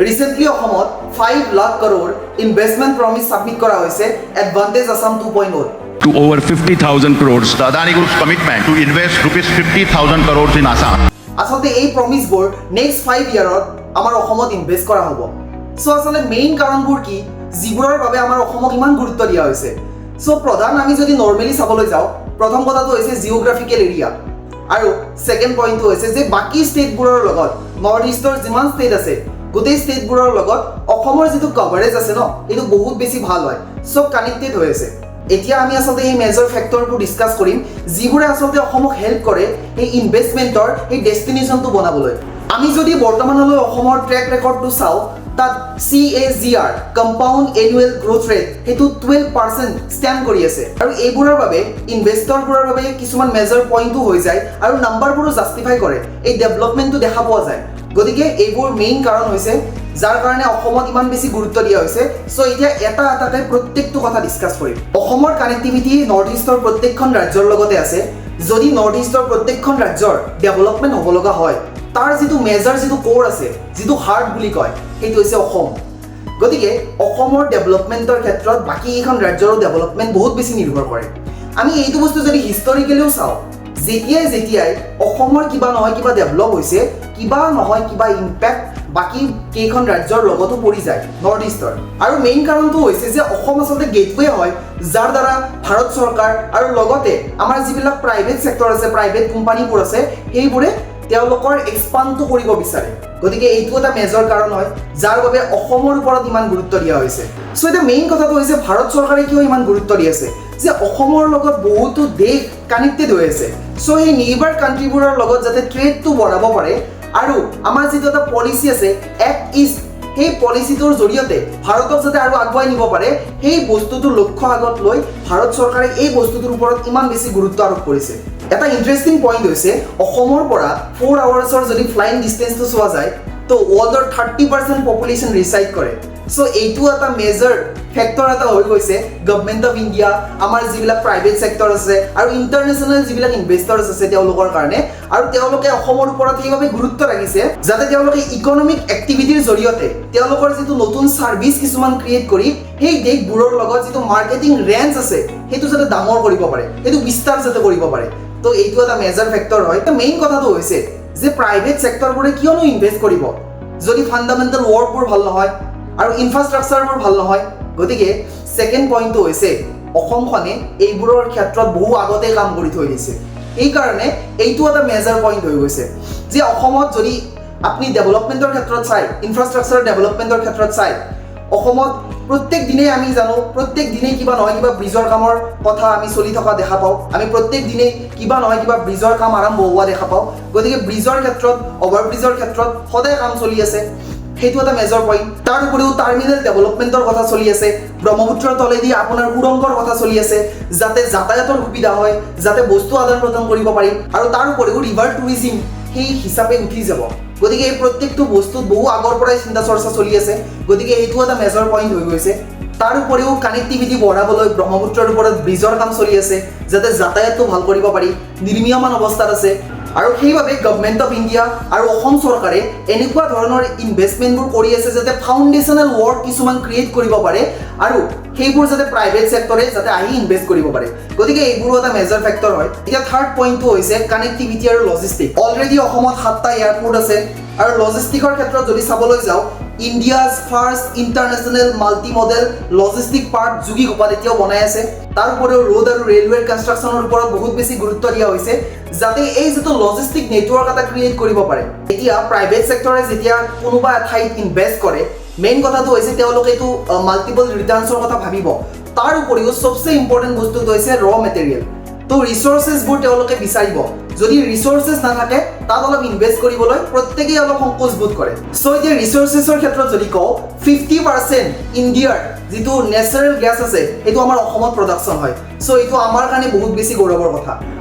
Recently অসমত 5 lakh crore investment promise submit কৰা হৈছে advantage Assam 2.0ত। To over 50,000 crores. The Adani Group's commitment to invest ₹50,000 crores in Assam. আচলতে এই প্ৰমিছবোৰ next 5 ইয়াৰত আমাৰ অসমত ইনভেষ্ট কৰা হ'ব। চ' আচলতে মেইন কাৰণবোৰ কি, যিবোৰৰ বাবে আমাৰ অসমক ইমান গুৰুত্ব দিয়া হৈছে? চ' প্ৰধান আমি যদি নৰ্মেলি চাবলৈ যাওঁ, প্ৰথম কথাটো হৈছে জিঅ'গ্ৰাফিকেল এৰিয়া আৰু ছেকেণ্ড পইণ্টটো হৈছে যে বাকী ষ্টেটবোৰৰ লগত, নৰ্থ ইষ্টৰ যিমান ষ্টেট আছে, গোটেই ষ্টেটবোৰৰ লগত অসমৰ যিটো কভাৰেজ আছে ন, সেইটো বহুত বেছি ভাল হয়। চব কানেক্টেড হৈ আছে। এতিয়া আমি আচলতে এই মেজৰ ফেক্টৰবোৰ ডিছকাছ কৰিম, যিবোৰে আচলতে অসমক হেল্প কৰে এই ইনভেষ্টমেণ্টৰ এই ডেষ্টিনেশ্যনটো বনাবলৈ। আমি যদি বৰ্তমানলৈ অসমৰ ট্ৰেক ৰেকৰ্ডটো চাওঁ, তাত CAGR, compound annual growth rate, সেইটো 12% ষ্টেণ্ড কৰি আছে। আৰু এইবোৰৰ বাবে ইনভেষ্টৰবোৰৰ বাবে কিছুমান মেজৰ পইণ্টো হৈ যায় আৰু নাম্বাৰবোৰো জাষ্টিফাই কৰে, এই ডেভেলপমেণ্টটো দেখা পোৱা যায়। গতিকে এইবোৰ মেইন কাৰণ হৈছে, যাৰ কাৰণে অসমত ইমান বেছি গুৰুত্ব দিয়া হৈছে। চ' এতিয়া এটা এটাকৈ প্ৰত্যেকটো কথা ডিছকাছ কৰিম। অসমৰ কানেক্টিভিটি নৰ্থ ইষ্টৰ প্ৰত্যেকখন ৰাজ্যৰ লগতে আছে। যদি নৰ্থ ইষ্টৰ প্ৰত্যেকখন ৰাজ্যৰ ডেভেলপমেণ্ট হ'ব লগা হয়, তাৰ যিটো মেজাৰ, যিটো ক'ৰ আছে, যিটো হাৰ্ট বুলি কয়, সেইটো হৈছে অসম। গতিকে অসমৰ ডেভেলপমেণ্টৰ ক্ষেত্ৰত বাকী কেইখন ৰাজ্যৰো ডেভেলপমেণ্ট বহুত বেছি নিৰ্ভৰ কৰে। আমি এইটো বস্তু যদি হিষ্টৰিকেলিও চাওঁ, যেতিয়াই যেতিয়াই অসমৰ কিবা নহয় কিবা ডেভেলপ হৈছে, কিবা নহয় কিবা ইম্পেক্ট বাকী কেইখন ৰাজ্যৰ লগতো পৰি যায় নৰ্থ ইষ্টৰ। আৰু মেইন কাৰণটো হৈছে যে অসম আচলতে গেটৱে হয়, যাৰ দ্বাৰা ভাৰত চৰকাৰ আৰু লগতে আমাৰ যিবিলাক প্ৰাইভেট ছেক্টৰ আছে, প্ৰাইভেট কোম্পানীবোৰ আছে, সেইবোৰে তেওঁলোকৰ এক্সপাণ্ডটো কৰিব বিচাৰে। গতিকে এইটো এটা মেজৰ কাৰণ হয়, যাৰ বাবে অসমৰ ওপৰত ইমান গুৰুত্ব দিয়া হৈছে। চ' এতিয়া মেইন কথাটো হৈছে, ভাৰত চৰকাৰে কিয় ইমান গুৰুত্ব দি আছে যে অসমৰ লগত বহুতো দেশ কানেক্টেড হৈ আছে। চ' সেই নেইবাৰ কাণ্ট্ৰিবোৰৰ লগত যাতে ট্ৰেডটো বঢ়াব পাৰে আৰু আমাৰ যিটো এটা পলিচি আছে এক্ট ইষ্ট, সেই পলিচিটোৰ জৰিয়তে ভাৰতক যাতে আৰু আগুৱাই নিব পাৰে, সেই বস্তুটোৰ লক্ষ্য আগত লৈ ভাৰত চৰকাৰে এই বস্তুটোৰ ওপৰত ইমান বেছি গুৰুত্ব আৰোপ কৰিছে। এটা ইণ্টাৰেষ্টিং পইণ্ট হৈছে, অসমৰ পৰা 4 আৱাৰ্ছৰ যদি ফ্লাইং ডিষ্টেঞ্চটো চোৱা যায়, তো ৱৰ্ল্ডৰ 30% পপুলেশ্যন ৰিচাইড কৰে। চ' এইটো এটা মেজৰ ফেক্টৰ এটা হৈ গৈছে গভমেণ্ট অফ ইণ্ডিয়া, আমাৰ যিবিলাক প্ৰাইভেট ছেক্টৰ আছে আৰু ইণ্টাৰনেশ্যনেল যিবিলাক ইনভেষ্টাৰ্ছ আছে তেওঁলোকৰ কাৰণে। আৰু তেওঁলোকে অসমৰ ওপৰত সেইবাবে গুৰুত্ব ৰাখিছে, যাতে তেওঁলোকে ইকনমিক এক্টিভিটিৰ জৰিয়তে তেওঁলোকৰ যিটো নতুন ছাৰ্ভিচ কিছুমান ক্ৰিয়েট কৰি সেই দেশবোৰৰ লগত যিটো মাৰ্কেটিং ৰেঞ্জ আছে, সেইটো যাতে ডাঙৰ কৰিব পাৰে, সেইটো বিস্তাৰ যাতে কৰিব পাৰে। তো এইটো এটা মেজৰ ফেক্টৰ হয়। মেইন কথাটো হৈছে যে প্ৰাইভেট ছেক্টৰবোৰে কিয়নো ইনভেষ্ট কৰিব, যদি ফাণ্ডামেণ্টেল ৱৰ্কবোৰ ভাল নহয় আৰু ইনফ্ৰাষ্ট্ৰাকচাৰবোৰ ভাল নহয়? গতিকে ছেকেণ্ড পইণ্টটো হৈছে, অসমখনে এইবোৰৰ ক্ষেত্ৰত বহু আগতেই কাম কৰি থৈ দিছে। সেইকাৰণে এইটো এটা মেজৰ পইণ্ট হৈ গৈছে যে অসমত যদি আপুনি ডেভেলপমেণ্টৰ ক্ষেত্ৰত চায়, ইনফ্ৰাষ্ট্ৰাকচাৰ ডেভেলপমেণ্টৰ ক্ষেত্ৰত চায়, অসমত প্ৰত্যেক দিনেই, আমি জানো, প্ৰত্যেক দিনেই কিবা নহয় কিবা ব্ৰিজৰ কামৰ কথা আমি চলি থকা দেখা পাওঁ। আমি প্ৰত্যেক দিনেই কিবা নহয় কিবা ব্ৰিজৰ কাম আৰম্ভ হোৱা দেখা পাওঁ। গতিকে ব্ৰিজৰ ক্ষেত্ৰত, অভাৰ ব্ৰিজৰ ক্ষেত্ৰত সদায় কাম চলি আছে। সেইটো এটা মেজৰ পইণ্ট। তাৰ উপৰিও টাৰ্মিনেল ডেভেলপমেণ্টৰ কথা চলি আছে। ব্ৰহ্মপুত্ৰৰ তলেদি আপোনাৰ সুৰংগৰ কথা চলি আছে, যাতে যাতায়াতৰ সুবিধা হয়, যাতে বস্তু আদান প্ৰদান কৰিব পাৰি। আৰু তাৰ উপৰিও ৰিভাৰ টুৰিজিম সেই হিচাপে উঠি যাব। গতিকে এই প্ৰত্যেকটো বস্তুত বহু আগৰ পৰাই চিন্তা চৰ্চা চলি আছে। গতিকে সেইটো এটা মেজৰ পইণ্ট হৈ গৈছে। তাৰ উপৰিও কানেক্টিভিটি বঢ়াবলৈ ব্ৰহ্মপুত্ৰৰ ওপৰত ব্ৰিজৰ কাম চলি আছে, যাতে যাতায়াতটো ভাল কৰিব পাৰি। নিৰ্মীয়মান অৱস্থাত আছে। আৰু সেইবাবে গভমেণ্ট অফ ইণ্ডিয়া আৰু অসম চৰকাৰে এনেকুৱা ধৰণৰ ইনভেষ্টমেণ্টবোৰ কৰি আছে, যাতে ফাউণ্ডেশ্যনেল ৱৰ্ক কিছুমান ক্ৰিয়েট কৰিব পাৰে আৰু সেইবোৰ যাতে প্ৰাইভেট ছেক্টৰে যাতে আহি ইনভেষ্ট কৰিব পাৰে। গতিকে এইবোৰো এটা মেজৰ ফেক্টৰ হয়। এতিয়া থাৰ্ড পইণ্টটো হৈছে কানেক্টিভিটি আৰু লজিষ্টিক। অলৰেডি অসমত সাতটা এয়াৰপৰ্ট আছে। আৰু লজিষ্টিকৰ ক্ষেত্ৰত যদি চাবলৈ যাওঁ, India's first international multi modal logistic park যোগীঘোপাত এতিয়াও বনাই আছে। তাৰ উপৰিও ৰোড আৰু ৰেলৱেৰ কনষ্ট্ৰাকশ্যনৰ ওপৰত বহুত বেছি গুৰুত্ব দিয়া হৈছে, যাতে এই যিটো লজিষ্টিক নেটৱৰ্ক এটা ক্ৰিয়েট কৰিব পাৰে। এতিয়া প্ৰাইভেট ছেক্টৰে যেতিয়া কোনোবা এঠাইত ইনভেষ্ট কৰে, মেইন কথাটো হৈছে তেওঁলোকে এইটো মাল্টিপল ৰিটাৰ্ণছৰ কথা ভাবিব। তাৰ উপৰিও চবচে ইম্পৰ্টেণ্ট বস্তুটো হৈছে ৰ মেটেৰিয়েল। তো ৰিচৰ্চেছবোৰ তেওঁলোকে বিচাৰিব। যদি ৰিচৰ্চেছ নাথাকে, তাত অলপ ইনভেষ্ট কৰিবলৈ প্ৰত্যেকেই অলপ সংকোচ বোধ কৰে। চ' এতিয়া ৰিচৰ্চেছৰ ক্ষেত্ৰত যদি কওঁ, 50% ইণ্ডিয়াৰ যিটো নেচাৰেল গেছ আছে, সেইটো আমাৰ অসমত প্ৰডাকশ্যন হয়। চ' এইটো আমাৰ কাৰণে বহুত বেছি গৌৰৱৰ কথা।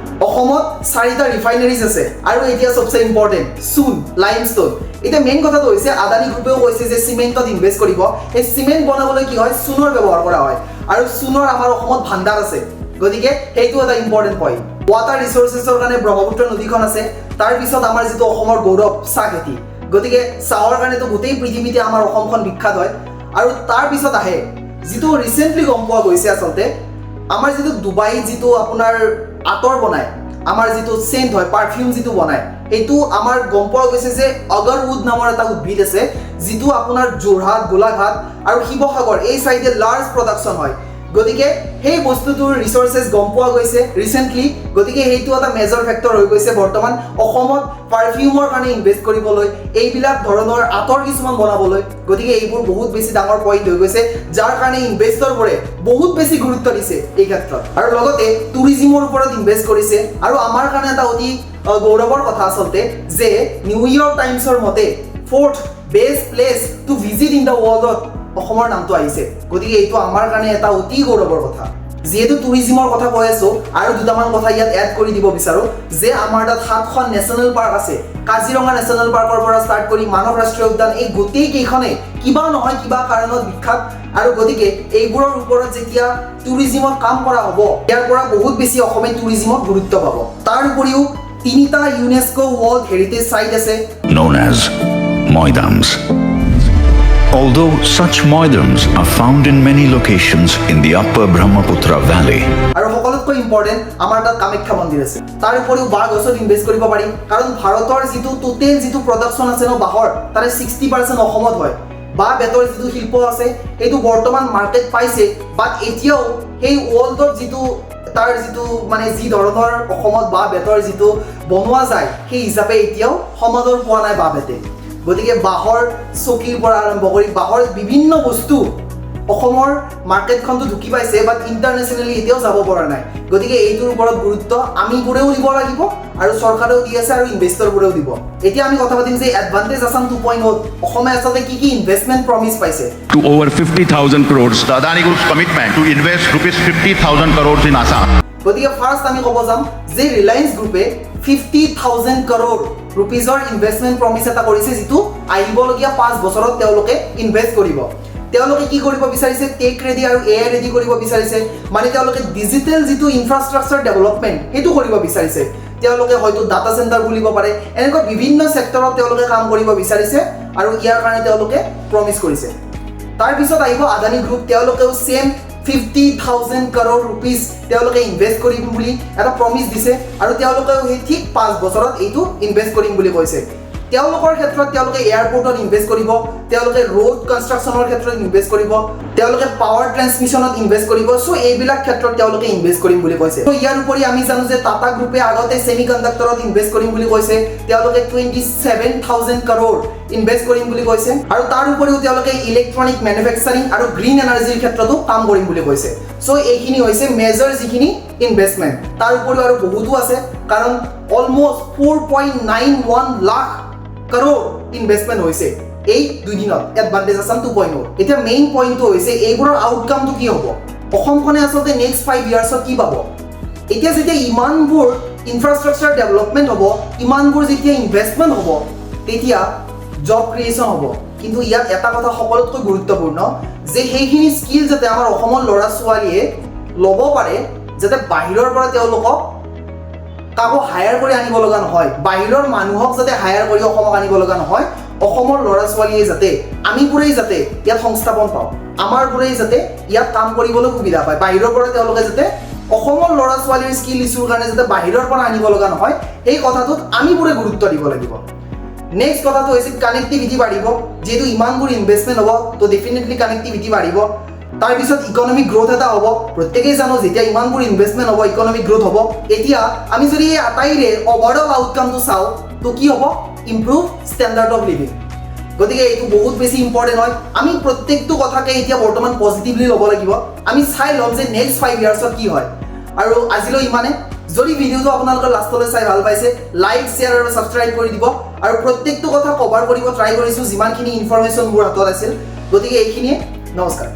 অসমত চাৰিটা ৰিফাইনাৰীজ আছে। আৰু এতিয়া চবচে ইম্পৰ্টেণ্ট চূণ, লাইমষ্টোন। এতিয়া মেইন কথাটো হৈছে, আদানী গ্ৰুপেও কৈছে যে চিমেণ্টত ইনভেষ্ট কৰিব। সেই চিমেণ্ট বনাবলৈ কি হয়, চূণৰ ব্যৱহাৰ কৰা হয় আৰু চূণৰ আমাৰ অসমত ভাণ্ডাৰ আছে। গতিকে সেইটো এটা ইম্পৰ্টেণ্ট পইণ্ট। ৱাটাৰ ৰিচৰ্চেছৰ কাৰণে ব্ৰহ্মপুত্ৰ নদীখন আছে। তাৰপিছত আমাৰ যিটো অসমৰ গৌৰৱ চাহ খেতি। গতিকে চাহৰ কাৰণেতো গোটেই পৃথিৱীতে আমাৰ অসমখন বিখ্যাত হয়। আৰু তাৰপিছত আহে যিটো ৰিচেণ্টলি গম পোৱা গৈছে, আচলতে আমাৰ যিটো ডুবাইত যিটো আপোনাৰ আতৰ বনায়, আমাৰ যিটো চেণ্ট হয়, পাৰফিউম যিটো বনায়, সেইটো আমাৰ গম পোৱা গৈছে যে অগৰউড নামৰ এটা উদ্ভিদ আছে, যিটো আপোনাৰ যোৰহাট, গোলাঘাট আৰু শিৱসাগৰ এই চাইডে লাৰ্জ প্ৰডাকশ্যন হয়। গতিকে সেই বস্তুটোৰ ৰিচৰ্চেছ গম পোৱা গৈছে ৰিচেণ্টলি। গতিকে সেইটো এটা মেজৰ ফেক্টৰ হৈ গৈছে বৰ্তমান অসমত পাৰফিউমৰ কাৰণে ইনভেষ্ট কৰিবলৈ, এইবিলাক ধৰণৰ আতৰ কিছুমান বনাবলৈ। গতিকে এইবোৰ বহুত বেছি ডাঙৰ পইণ্ট হৈ গৈছে, যাৰ কাৰণে ইনভেষ্টৰবোৰে বহুত বেছি গুৰুত্ব দিছে এই ক্ষেত্ৰত আৰু লগতে টুৰিজিমৰ ওপৰত ইনভেষ্ট কৰিছে। আৰু আমাৰ কাৰণে এটা অতি গৌৰৱৰ কথা আচলতে যে নিউয়ৰ্ক টাইমছৰ মতে fourth best place to visit in the ৱৰ্ল্ডত অসমৰ নামটো আহিছে। গতিকে এইটো আমাৰ কাৰণে এটা অতি গৌৰৱৰ কথা। যিহেতু টুৰিজিমৰ কথা কৈ আছোঁ, আৰু দুটামান কথা ইয়াত এড কৰি দিব বিচাৰোঁ যে আমাৰ তাত সাতখন নেশ্যনেল পাৰ্ক আছে। কাজিৰঙা নেশ্যনেল পাৰ্কৰ পৰা ষ্টাৰ্ট কৰি মানস ৰাষ্ট্ৰীয় উদ্যান, এই গোটেই কেইখনে কিবা নহয় কিবা কাৰণত বিখ্যাত। আৰু গতিকে এইবোৰৰ ওপৰত যেতিয়া টুৰিজিমত কাম কৰা হ'ব, ইয়াৰ পৰা বহুত বেছি অসমে টুৰিজিমত গুৰুত্ব পাব। তাৰ উপৰিও তিনিটা ইউনেস্কো ৱৰ্ল্ড হেৰিটেজ চাইট আছে, known as Moidams. Although such Moidams are found in many locations in the upper Brahmaputra Valley, আৰু সকলোতকৈ ইম্পৰ্টেণ্ট, আমাৰ তাত কামাখ্যা মন্দিৰ আছে। তাৰ উপৰিও বাঁহ গছত ইনভেষ্ট কৰিব পাৰি, কাৰণ ভাৰতৰ যিটো টোটেল যিটো প্ৰডাকশ্যন আছে ন বাঁহৰ, তাৰে 60% অসমত হয়। বাঁহ বেতৰ যিটো শিল্প আছে, সেইটো বৰ্তমান মাৰ্কেট পাইছে, বাট এতিয়াও সেই ৱৰ্ল্ডত যিটো তাৰ যিটো মানে যি ধৰণৰ অসমত বাঁহ বেতৰ যিটো বনোৱা যায়, সেই হিচাপে এতিয়াও সমাদৰ পোৱা নাই বাঁহ বেতে। গতিকে বাঁহৰ চকীৰ পৰা আৰম্ভ কৰি বাঁহৰ বিভিন্ন বস্তু অসমৰ মাৰ্কেটখনটো ঢুকি পাইছে, বাট ইণ্টাৰনেশ্যনেলি এতিয়াও যাব পৰা নাই। গতিকে এইটোৰ ওপৰত গুৰুত্ব আমিবোৰেও দিব লাগিব আৰু চৰকাৰেও দি আছে আৰু ইনভেষ্টৰবোৰেও দিব। এতিয়া আমি কথা পাতিম যে এডভান্টেজ আছাম 2.0ত অসমে আচলতে কি কি ইনভেষ্টমেণ্ট প্ৰমিছ পাইছে। to over 50,000 crores. The Adani Group's commitment to invest rupees 50,000 crores in Assam. গতিকে ফাৰ্ষ্ট আমি ক'ব যাম যে ৰিলায়েন্স গ্ৰুপে 50,000 কৰোৰ ৰুপিজৰ ইনভেষ্টমেণ্ট প্ৰমিছ এটা কৰিছে, যিটো আহিবলগীয়া 5 বছৰত তেওঁলোকে ইনভেষ্ট কৰিব। তেওঁলোকে কি কৰিব বিচাৰিছে? টেক ৰেডি আৰু এআই ৰেডি কৰিব বিচাৰিছে। মানে তেওঁলোকে ডিজিটেল যিটো ইনফ্ৰাষ্ট্ৰাকচাৰ ডেভেলপমেণ্ট, সেইটো কৰিব বিচাৰিছে। তেওঁলোকে হয়তো ডাটা চেণ্টাৰ খুলিব পাৰে। এনেকুৱা বিভিন্ন ছেক্টৰত তেওঁলোকে কাম কৰিব বিচাৰিছে আৰু ইয়াৰ কাৰণে তেওঁলোকে প্ৰমিছ কৰিছে। তাৰপিছত আহিব আদানী গ্ৰুপ। তেওঁলোকেও ছেম 50,000 কৰোৰ ৰুপিজ তেওঁলোকে ইনভেষ্ট কৰিম বুলি এটা প্ৰমিছ দিছে আৰু তেওঁলোকেও সেই ঠিক 5 বছৰত এইটো ইনভেষ্ট কৰিম বুলি কৈছে। তেওঁলোকৰ ক্ষেত্ৰত তেওঁলোকে এয়াৰপৰ্টত ইনভেষ্ট কৰিব, তেওঁলোকে ৰোড কনষ্ট্ৰাকশ্যনৰ ক্ষেত্ৰত ইনভেষ্ট কৰিব, তেওঁলোকে পাৱাৰ ট্ৰেন্সমিশ্যনত ইনভেষ্ট কৰিব। চ' এইবিলাক ক্ষেত্ৰত তেওঁলোকে ইনভেষ্ট কৰিম বুলি কৈছে। ত' ইয়াৰ উপৰি আমি জানো যে টাটা গ্ৰুপে আগতে ছেমি কণ্ডাক্টৰত ইনভেষ্ট কৰিম বুলি কৈছে। তেওঁলোকে 27,000 কৰোৰ ইনভেষ্ট কৰিম বুলি কৈছে আৰু তাৰ উপৰিও তেওঁলোকে ইলেক্ট্ৰনিক মেনুফেকচাৰিং আৰু গ্ৰীণ এনাৰ্জিৰ ক্ষেত্ৰতো কাম কৰিম বুলি কৈছে। চ' এইখিনি হৈছে মেজৰ যিখিনি ইনভেষ্টমেণ্ট। তাৰ উপৰিও আৰু বহুতো আছে, কাৰণ almost 4.91 lakh crore investment হৈছে এই দুদিনত এডভান্টেজ আছাম 2.0। এতিয়া মেইন পইণ্টটো হৈছে এইবোৰৰ আউটকামটো কি হ'ব, অসমখনে আচলতে নেক্সট 5 ইয়াৰ্ছত কি পাব? এতিয়া যেতিয়া ইমানবোৰ ইনফ্ৰাষ্ট্ৰাকচাৰ ডেভেলপমেণ্ট হ'ব, ইমানবোৰ যেতিয়া ইনভেষ্টমেণ্ট হ'ব, তেতিয়া জব ক্ৰিয়েশ্যন হ'ব। কিন্তু ইয়াত এটা কথা সকলোতকৈ গুৰুত্বপূৰ্ণ যে সেইখিনি স্কিল যাতে আমাৰ অসমৰ ল'ৰা ছোৱালীয়ে ল'ব পাৰে, যাতে বাহিৰৰ পৰা তেওঁলোকক কাকো হায়াৰ কৰি আনিব লগা নহয়, বাহিৰৰ মানুহক যাতে হায়াৰ কৰি অসমক আনিব লগা নহয়, অসমৰ ল'ৰা ছোৱালীয়ে যাতে, আমিবোৰেই যাতে ইয়াত সংস্থাপন পাওঁ, আমাৰবোৰেই যাতে ইয়াত কাম কৰিবলৈ সুবিধা পায়, বাহিৰৰ পৰা তেওঁলোকে যাতে অসমৰ ল'ৰা ছোৱালীৰ স্কিল ইছ্যুৰ কাৰণে যাতে বাহিৰৰ পৰা আনিব লগা নহয়, সেই কথাটোত আমিবোৰে গুৰুত্ব দিব লাগিব। নেক্সট কথাটো হৈছে কানেক্টিভিটি বাঢ়িব। যিহেতু ইমানবোৰ ইনভেষ্টমেণ্ট হ'ব, তো ডেফিনেটলি কানেক্টিভিটি বাঢ়িব। তাৰপিছত ইকনমিক গ্ৰ'থ এটা হ'ব। প্ৰত্যেকেই জানো, যেতিয়া ইমানবোৰ ইনভেষ্টমেণ্ট হ'ব, ইকনমিক গ্ৰ'থ হ'ব। এতিয়া আমি যদি এই আটাইৰে অভাৰঅল আউটকামটো চাওঁ, তো কি হ'ব? Improve standard of living. গতিকে এইটো বহুত বেছি ইম্পৰ্টেণ্ট হয়। আমি প্ৰত্যেকটো কথাকে এতিয়া বৰ্তমান পজিটিভলি ল'ব লাগিব। আমি চাই ল'ম যে নেক্সট 5 ইয়াৰ্ছত কি হয়। আৰু আজিলৈ ইমানে। যদি ভিডিঅ'টো আপোনালোকে লাষ্টলৈ চাই ভাল পাইছে, লাইক, শ্বেয়াৰ আৰু ছাবস্ক্ৰাইব কৰি দিব। আৰু প্ৰত্যেকটো কথা কভাৰ কৰিব ট্ৰাই কৰিছোঁ, যিমানখিনি ইনফৰমেশ্যন মোৰ হাতত আছিল। গতিকে এইখিনিয়ে, নমস্কাৰ।